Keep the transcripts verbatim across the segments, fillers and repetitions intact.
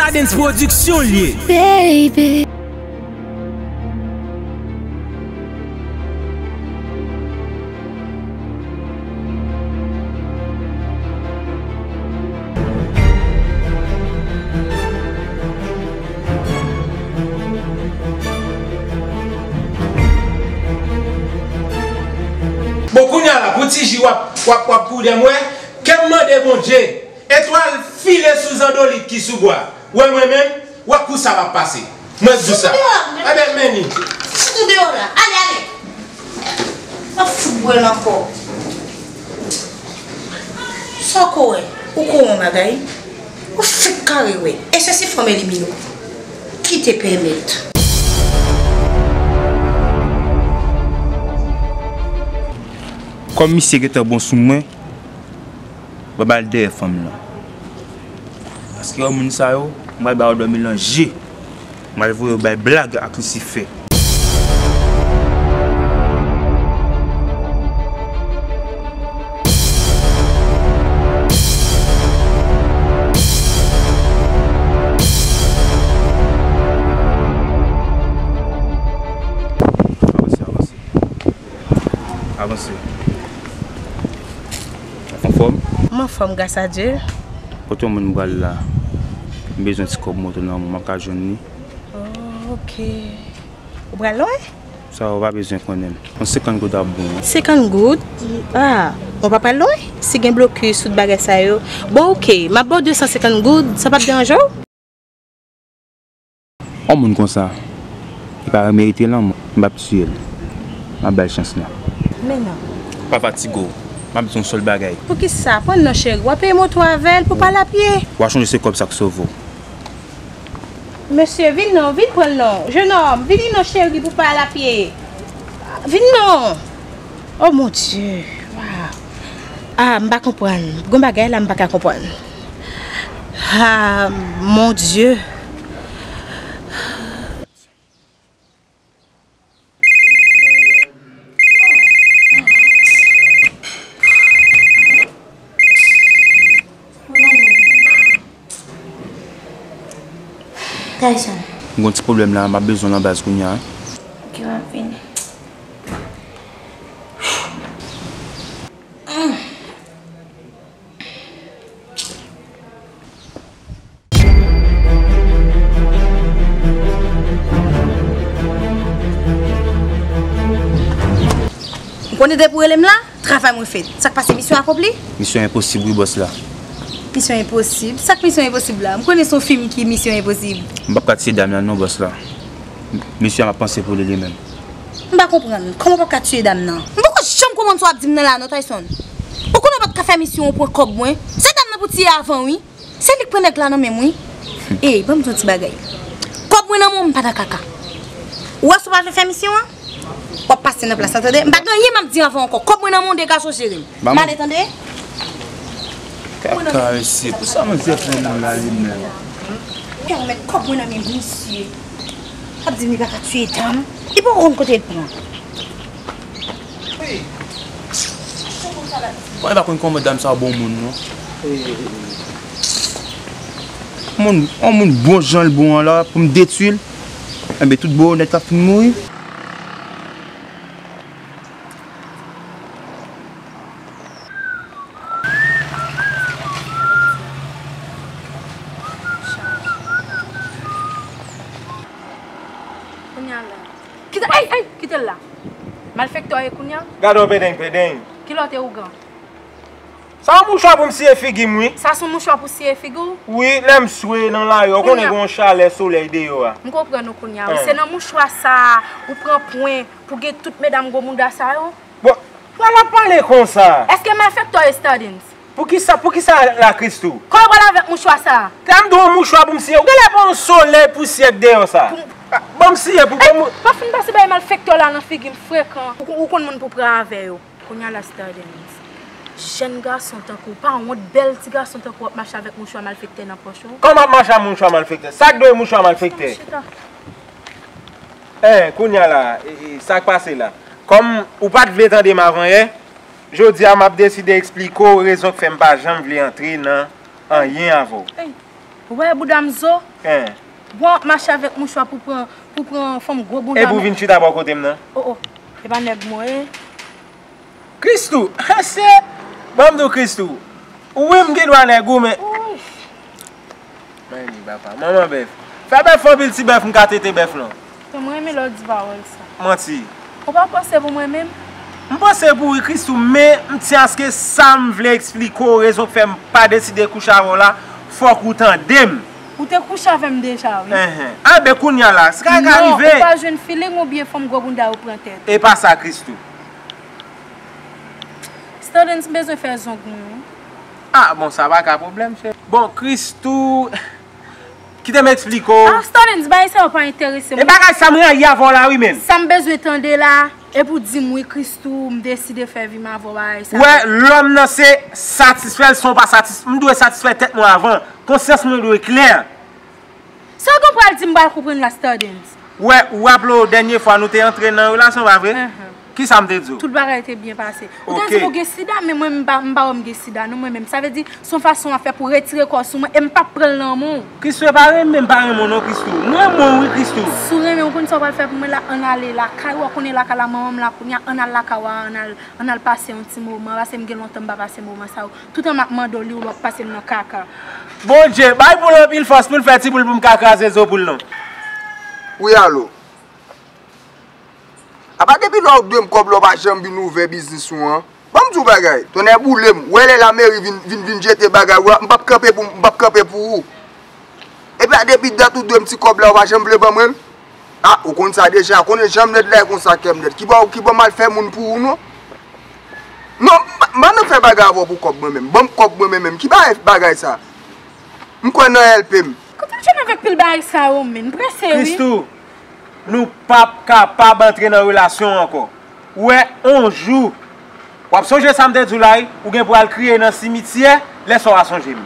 Stardens Production l ye. Baby. Bon, kounye a la, pou ti ji w ap, w ap, w ap boule m, wè, ke m mande Bondye, etwal file sou zandolit ki sou bwa. Wè mwen menm, wè kou sa m ap pase. Mwen k di w sa. Sitou deyò, men. Enben, men li. Sitou deyò la. Ale, ale. M ap fout bwè l ankò. Sa w ko wè? Ou ko wè yon bagay? Ou fèk kare wè. E se si fanm elimine w. Ki te pèmèt. Kòm misye gentan bon sou mwen, mwen ba l dèyè fanm nan. Paske yon moun sa yo, mwen ba yo dòmi nan je. Mwen voye yo bay blag ak Lisifè. Avanse, avanse. Anfòm? M anfòm, gras a Dye. Kote yon moun pral la? M bezwen ti kòb moto nan men w, m ap ka jwenn li? Oh, ok. Ou pral lwen? Sa ou pa bezwen konnen. Yon senkant goud ap bon. Senkant goud? Ah, ou pa pral lwen? Si gen blokis, tout bagay sa yo. Bon, ok, m ap ba w de san senkant goud, sa p ap deranje w? Yon moun konsa, li pa merite lanmò, m p ap tiye l. M ap ba l chans la. Men non. Pa fatige w, m ap di w yon sèl bagay. Poukisa? Pran non cheri, w a peye moto avè l pou pale a pye. W a chonje se kòb sa k sove w. Mesye, vin non, vin pran l non. Jenòm, vini non cheri pou pale a pye. Vin non. Oh mon Dieu. Wow. Ah, m pa konprann. Gon bagay la m pa ka konprann. Ah, mon Dieu. Tyson. M gon ti pwoblèm la, m ap bezwen w nan baz kounye a. Ok, m ap vini. Ou konnen depi w rele m la, travay mwen fèt. Sa k pase, misyon akonpli? Misyon enposib wi, bòs la. Misyon enposib? Sa k misyon enposib la? M konnen se yon fim ki misyon enposib. M p ap ka tiye dam nan non, bòs la. Mesye a m ap panse pou li, li menm. M pa konprann. Kòman w p ap ka tiye dam nan? M poko janm konprann sa w ap di m nan la non, Tyson. Ou konnen w pa t ka fè misyon ou pran kòb mwen? Se dam nan pou tiye avan wi. Se li k pran nèg la nan men m wi. Ey, ban m di w ti bagay. Kòb mwen nan men w, m pa nan kaka. Ou wè si w pa vle fè misyon an, w ap pase nan plas la, tande? M pa gen anyen m ap di avan ankò. Kòb mwen nan men w, degaje w jere m. M ale, tande? Kaka mesye, pou sa manzè pran moun la li menm? Pèmèt kòb mwen nan men misye. Ap di m li pa ka tiye dam. Li poko konn kote l pran. Mwen pa konn kòman dam sa bon moun non. Moun, yon moun bon jan l bon an la pou m detwi l. Enben tout bon onèt la fin mouri. Kounye a la. Kite, ey, ey, kite l la. Malfektè w ye kounye a? Gade yon pedeng, pedeng. Kilè w te ougan? Sa yon mouchwa pou m siye figi m, wi. Sa se yon mouchwa pou siye figi w? Wi, lè m swe nan lari a, ou konnen gen yon chalè solèy deyò a. M konprann ou kounye a, wi. Se nan mouchwa sa a ou pran pwen pou gen tout medam gwo mouda sa yo? Bon, pral ap pale konsa. Èske malfektè w ye Stardens? Poukisa, poukisa la Christoo? Kòman w pral avèk mouchwa sa a? Lè m di w yon mouchwa pou m siye, ou genlè pran yon solèy pou siye k deyò sa. Pou m... Ban m siye pou ban m... Pa fin pase bay malfektè w la nan figi m frekan. Ou, ou konn moun pou pran avè yo. Kounye a la Stardens. Jèn gason tankou w, pa wont bèl ti gason tankou w ap mache avèk mouchwa malfektè nan pòch ou? Kòman ap mache ak mouchwa malfektè? Sa k dwe mouchwa malfektè? Chita. Hein, kounye a la, e, e, sa k pase la? Kòm ou pa t vle tande m avan yè, jodi a m ap deside eksplike w rezon k fè m pa janm vle antre nan anyen avè w. Ey, Ou wè bouda m zo? Hein. Bon, ap mache avèk mouchwa pou pran, pou pran fanm gwo bouda. Epi w vin chita bò kote m nan? Oh, oh. E pa nèg mwen ye. Christoo, se, ban m di w Christoo. Wi, m gen dwa nèg ou, men. Mwen li papa. Manman bèf. Fè bèf fè anpil ti bèf, m ka tete bèf lan. Mwen renmen lè w di pawòl sa. Manti. Ou pa panse pou mwen menm? M panse pou wi Christoo, men m tyen aske sa m vle eksplike w, rezon k fè m pa deside kouche avè w la, fòk ou tande m. Ou te kouche avè m deja wi. Enhen. A ben kounye a la, sa ka rive. Non, ou pa jwenn feeling oubyen fanm gwo bounda yo pran tèt. E pa sa Christoo. Stardens, m bezwen fè zong mwen wi. Ah bon, sa pa ka pwoblèm cheri. Bon Christoo, kite m eksplike w. Ah Stardens, bagay sa yo pa enterese mwen. E bagay sa m rayi avè w la wi menm. Sa m bezwen tande la, e pou di m wi Christoo, m deside fè vi m avè w bagay sa. Wè, lòm nan se satisfè l, si w pa satis, m dwe satisfè tèt mwen avan. Konsyans mwen dwe klè. Sa w gen pral di m pral konprann la Stardens? Wè, ou raple w dènye fwa nou te antre nan relasyon, pa vre? Ahan. Kisa m te di w? Tout bagay te byen pase. Ou te di m ou gen sida, men mwen m pa, m pa wè m gen sida non mwen menm. Sa vle di, se yon fason w ap fè pou retire kò w sou mwen e m p ap pran l nan men w. Christoo, e pa renmen m pa renmen w non Christoo. M renmen w wi Christoo. Si w renmen m, ou konn sa w pral fè pou mwen la, ann ale lakay ou, w konnen lakay la manman m la kounye a, ann al lakay ou a, ann al, ann al pase yon ti moman, paske m gen lontan m pa pase moman sa yo. Toutan m ap mande w li, ou lè w ap pase m nan kaka. Bondye, bay poul anpil fòs pou l fè ti poul pou m ka kraze zo poul non. Wi alo. Apa depi lè w dwe m kòb la w pa janm vin ouvè biznis ou an? Ban m di w bagay, tonnè boule m, w wè lè lameri vin, vin, vin jete bagay ou a, m p ap kanpe pou, m p ap kanpe pou ou. Epi a depi dat ou dwe m ti kòb la ou pa janm vle ban mwen l? Ah, ou konn sa deja, konnen jan m nèt la e konsa kè m nèt. Ki bò, ki bò m al fè moun pou ou non? Non, m pa, m pa nan fè bagay avè w pou kòb mwen menm. Ban m kòb mwen menm menm. Ki bagay, bagay sa? M kwè nan L P m. Kote w jwenn avèk pil bagay sa yo menm? M prese wi. Christoo, nou p ap kapab antre nan relasyon ankò. Ou wè, on jou, w ap sonje sa m te di w la wi, ou gen pou al kriye nan simityè, lè sa w a sonje m.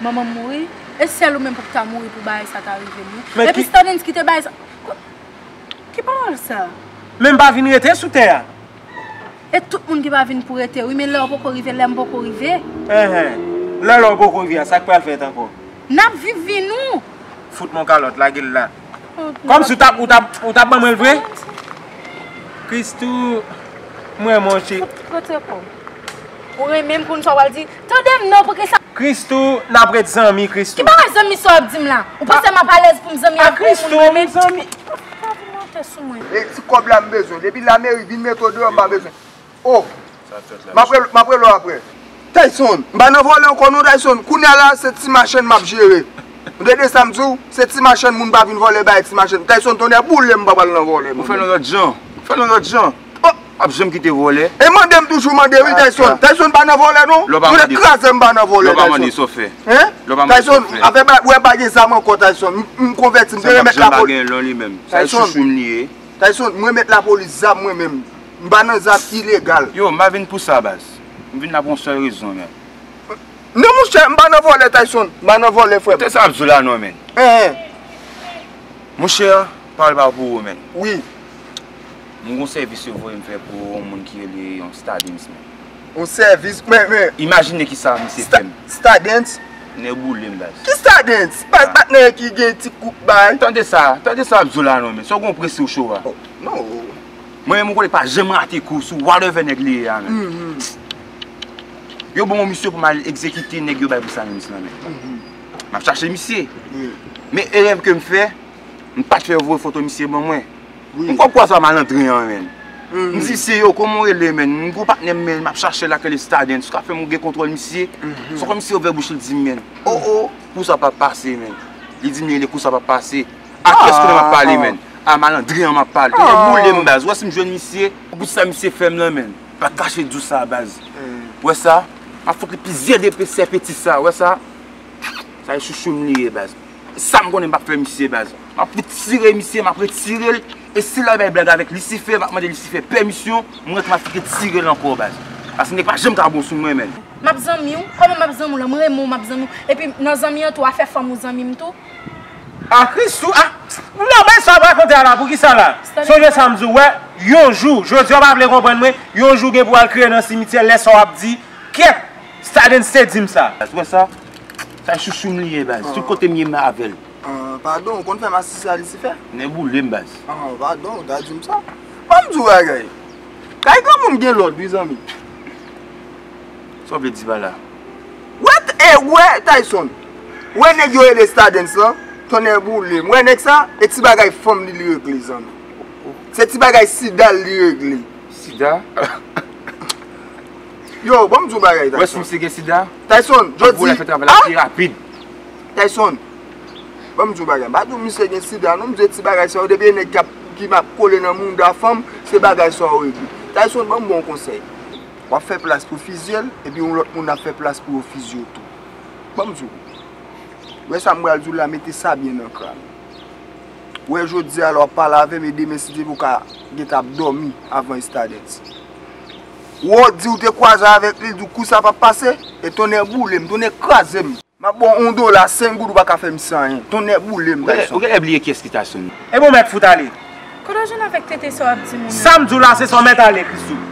Manman m mouri, e sèl ou menm pou ta mouri pou bagay sa ta rive m wi. Epi Stardens ki te bay sa. Ki pawòl sa? Men m pa vin rete sou tè a. E tout moun ki pa vin pou rete wi, men lè w poko rive, lè m poko rive. Enhen. Lè lè w poko rive a, sa k pral fèt ankò? N ap viv vi nou. Fout mwen kalòt, lage l la. Kòmsi w t ap, ou t ap, ou t ap ban mwen l vre? Christoo, m renmen w cheri. Fout kote kò w. Ou renmen m konn sa w pral di. Tande m non, pou ki sa? Christoo, n ap ret zanmi, Christoo. Ki bagay zanmi sa w ap di m la? Ou panse m ap alèz pou m zanmi avè yon moun mwen menm? Pa vin monte sou mwen. E ti kòb la m bezwen. Depi lameri vin mete w deyò, m pa bezwen. Oh! M ap rele, m ap rele w apre. Tayson, m pa nan vòlè ankò non Tayson. Kounye a la, se ti machann m ap jere. Ou tande sa m di w? Se ti machann, moun pa vin vòlè bay ti machann. Tayson, tonnè boule m pa pral nan vòlè mwen menm. Ou fè l yon lòt jan. Ou fè l yon lòt jan. Oh! M ap janm kite vòlè. E mande m toujou mande wi Tayson. Tayson pa nan vòlè non. Ou te kraze m pa nan vòlè Tayson. Hein? Tayson, afè ba, wè pa gen zam ankò Tayson. M, m konvèti, m te remèt lapolis. Tayson, m remèt lapolis zam mwen menm. M pa nan zam ilegal. Yo, m pa vin pou sa baz. M vin la pou yon sèl rezon, men. Non monchè, m pa nan vòlè Tayson. M pa nan vòlè frè m. Koute sa ap di w la non, men. Hein, hein. Monchè, pawòl pa pou ou, men. Wi. M gon sèvis yo voye m fè pou yon moun ki rele yon Stardens, men. Yon sèvis, men, men. Imajine kisa misye fè m. Stardens? Nèboule m baz. Ki Stardens? Baz patnè ki gen ti koup bay. Tande sa, tande sa ap di w la non, men. Sa w gon prese w cho a. Oh, non. Mwen menm ou konnen pa janm rate kou sou whatever nèg li ye a menm. Yo ban mwen misyon pou m al egzekite nèg yo bay pou Sanemis lan menm. M ap chache misye. Men erè ke m fè, m pa t fè yo voye foto misye ban mwen. M kwè kwa sa malandren an menm. M di se yo, kòman w rele menm? M gon patnè m menm, m ap chache l ak rele Stardens. Ou ka fè m gen kontwòl misye? Se kòmsi yo ouvè bouch li di m menm. Oh oh, kou sa p ap pase menm. Li di m li rele kou sa p ap pase. A kiyès konnen m ap pale menm? A malandren an m ap pale. Tande boule m baz. Ou wè si m jwenn misye, pou sa misye fè m lan menm. Pa kache di w sa baz. Ou wè sa? M ap fout li plizyè depesè peti sa. Ou wè sa? Sa e chouchou m li ye baz. Sa m konnen m p ap fè misye baz. M ap retire misye, m ap retire l. E si l al bay blag avèk Lisifè, m ap mande Lisifè pèmisyon. Mwen tou m ap retire l ankò baz. Paske nèg pa janm ka bon sou mwen menm. M ap zanmi w? Kòman m ap zanmi w la? M renmen w, m ap zanmi w. Epi nan zanmi an tou, afè fanm ou zanmi m tou? A Christoo, a. Non, bay sa w ap rakonte a la, poukisa la? Sonje sa m di w, wè, yon jou, jodi a w pa vle konprann mwen, yon jou gen pou w al kriye nan simityè, lè sa w ap di, kyèt, Stardens te di m sa. Ou wè sa? Sa chouchou m li ye, baz. Tout kote m ye, m avè l. Ah, padon, ou konn fè m asiste a Lisifè? Nèboule m, baz. Ah, padon, ou ta di m sa. Ban m di w bagay. Kay granmoun gen lòd, wi, zanmi. Sa w vle di pa la? Wè, e, wè, Tayson. Wè nèg yo rele Stardens lan, tonnè boule m. Wè nèg sa, e ti bagay fanm li, li regle, zanmi. Se ti bagay sida l li regle. Sida? Yo, ban m di w bagay, Tayson. Wè si misye gen sida? Tayson, jodi. Fè travay la pi rapid. Tayson, ban m di w bagay. M pa di w misye gen sida, non, m di w ti bagay sa yo, depi e nèg k ap, ki m ap kole nan mouda fanm, se bagay sa yo regle. Tayson, ban m bon konsèy. W ap fè plas pou fizye l, epi yon lòt moun ap fè plas pou yo fizye w tou. Ban m di w. Wè sa m pral di w la, mete sa byen nan kran w. Wè jodi a la w ap pale avè m e demen si Dye vle w ka gentan ap dòmi avan Stardens. Wè w di w te kwaze avèk li, di w kou sa p ap pase, e tonnè boule m, tonnè kraze m. M ap ba w yon dola, senk goud ou pa ka fè misye anyen. Tonnè boule m, Tayson. Ou genlè bliye kiyès ki Tayson. E bon mèt fout ale. Kote w jwenn avèk tete sa w ap di moun nan? Sa m di w la se sa w mèt ale, Christoo.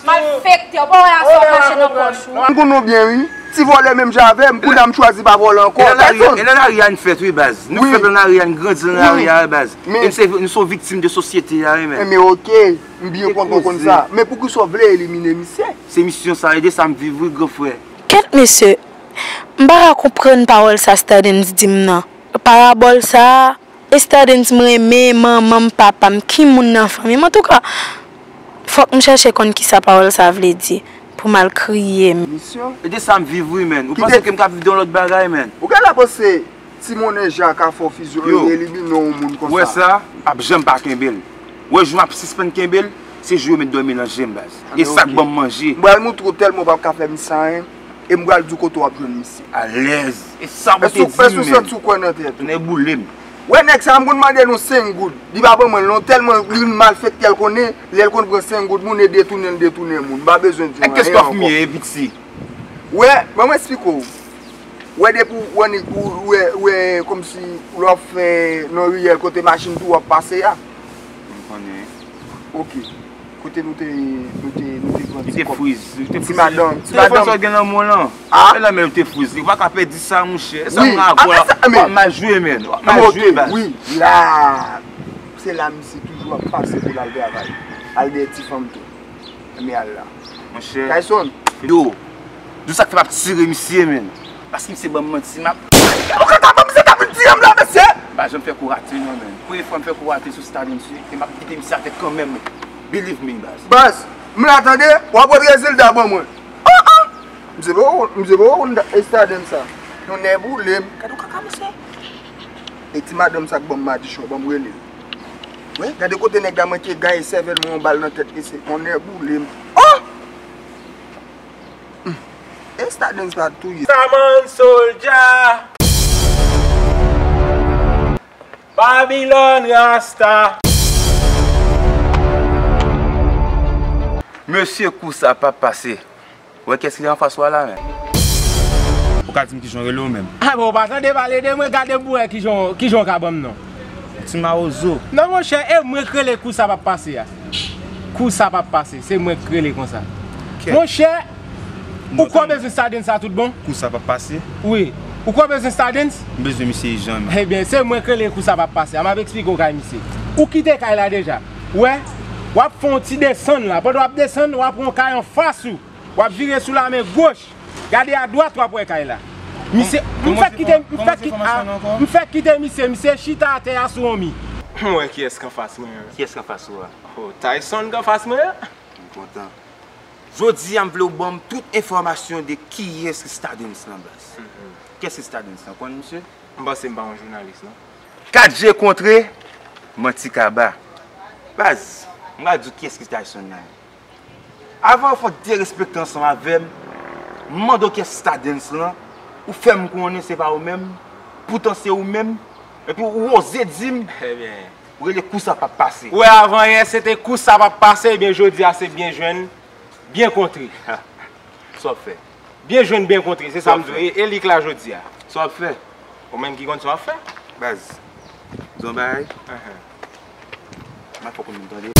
Malfektè, ou pa wè aswè w mache nan pòch ou? M konn ou byen wi. Ti vòlè menm jan avè m, kounye a m chwazi pa vòlè ankò. E nan lari a n fèt wi baz. Nou fèt nan lari a, n grandi nan lari a wi baz. E n se, nou se yon viktim de sosyete a wi menn. Men oke, m byen kontan w konn sa. Men poukisa w vle elimine misye? Se misyon sa, e de sa m viv wi gran frè. Kèt mesye, m pa ka konprann pawòl sa Stardens di m nan. Parabòl sa, Estadens m renmen, manman m, papa m, ki moun nan fanmi m. Antouka, fòk m chèche konn kisa pawòl sa vle di pou m al kriye m. Misyon? E de sa m viv wi menn. Ou panse ke m ka viv de yon lòt bagay menn? Ou genlè panse ti monnen jan ka fè w fizye e elimine yon moun konsa. Ou wè sa? Ap janm pa kenbe l. Ou wè jou m ap sispann kenbe l, se jou yo met dòmi nan je m baz. E sa k ban m manje. M pral moutre w tèlman w p ap ka fè misye anyen. E m pral di w kote w ap jwenn misye. Alèz. E sa pou te di m menm. Èske w santi w kwè nan tèt ou? Tonnè boule m. Wè nèg sa a m konn mande l yon senk goud. Li pa ban mwen l non, tèlman li malfektè l konnen, lè l konn pran senk goud moun e detounen l detounen moun. M pa bezwen di w anyen ankò. E kès w ap fouye e piti? Wè, ban mwen esplike w. Wè depi w annik ou wè, wè kòmsi lè w ap fè nan riyèl kote machin tou w ap pase a. M konnen. Oke. Kote nou te, nou te, nou te pran ti kòb. Li te friz, li te friz. Ti madanm, ti madanm. Telefòn sa w gen nan men w lan. Ah? E la men li te friz. Ou pa ka pèdi sa, monchè. E sa m gen avè w la. W ap mal jwe, menn. W ap mal jwe, baz. Wi, la. Se la misye toujou ap pase pou l al travay. Al dèyè ti fanm tou. Men al la. Monchè. Tyson. Yo. Di w sa k fè m ap tire misye, menn. Paske misye ban m manti, m ap. Ou ka ban misye ta vin tire m la, mesye! M pa janm fè kou rate, non, menn. Premye fwa m fè kou rate sou Stardens, e m ap kite misye atè kanmenm. Believe me, baz. Baz, m la tande, w ap wè rezilta ban mwen. Oh, oh! Misye poko, misye poko konn Stardens sa. Yon nèg boule m. Gade yon kaka, mesye. E ti madanm sa k ban m madichon, ban m rele l. Wi, gade kote nèg la manke gaye sèvèl mwen yon bal nan tèt, mesye. Yon nèg boule m. Oh! E Stardens pa touye. Saman Soldier. Babylon Rasta. Mesye, kou sa p ap pase. Ou wè kiyès ki anfas ou a la, menn? Ou ka di m kijan w rele w menm? A bon, ou pa tande pale de mwen, gade pou wè kijan, kijan w ka ban m non. Ti mawozo. Non, monchè, e mwen k rele kou sa p ap pase a. Kou sa p ap pase, se mwen k rele konsa. Monchè, ou kwè w bezwen Stardens sa tout bon? Kou sa p ap pase? Wi. Ou kwè w bezwen Stardens? M bezwen misye ijan menm. Ebyen, se mwen k rele kou sa p ap pase a. M ap eksplike w kay misye. Ou kite kay la deja. Ou wè? W ap fè yon ti desann la. Pandan w ap desann, w ap wè yon kay anfas ou. W ap vire sou la men goch. Gade adwat, w ap wè kay la. Misye, m fèk kite, m fèk kite, a, m fèk kite misye, misye chita atè a sou yon mi. M wè kiyès k anfas mwen an. Kiyès k anfas ou a? Oh, Tyson k anfas mwen an. M kontan. Jodi a, m vle w ban m tout enfòmasyon de kiyès ki Stardens lan, baz. Kiyès ki Stardens lan? Konn misye? M panse m pa yon jounalis, non. Kat je kontre, manti kaba. Baz, m pral di w kiyès ki Tyson lan. Avan w fè derespekte ansanm avè m, m mande w kiyès Stardens lan, ou fè m konnen se pa ou menm, poutan se ou menm, epi ou oze di m, ou rele kou sa p ap pase. Ou wè avan yè se te kou sa p ap pase, ebyen jodi a se byen jwenn, byen kontre. Sa w ap fè? Byen jwenn, byen kontre, se sa m di w. E, e li k la jodi a. Sa w ap fè? Ou menm ki konn sa w ap fè. Baz, di w yon bagay. M ap fè w konn m tande.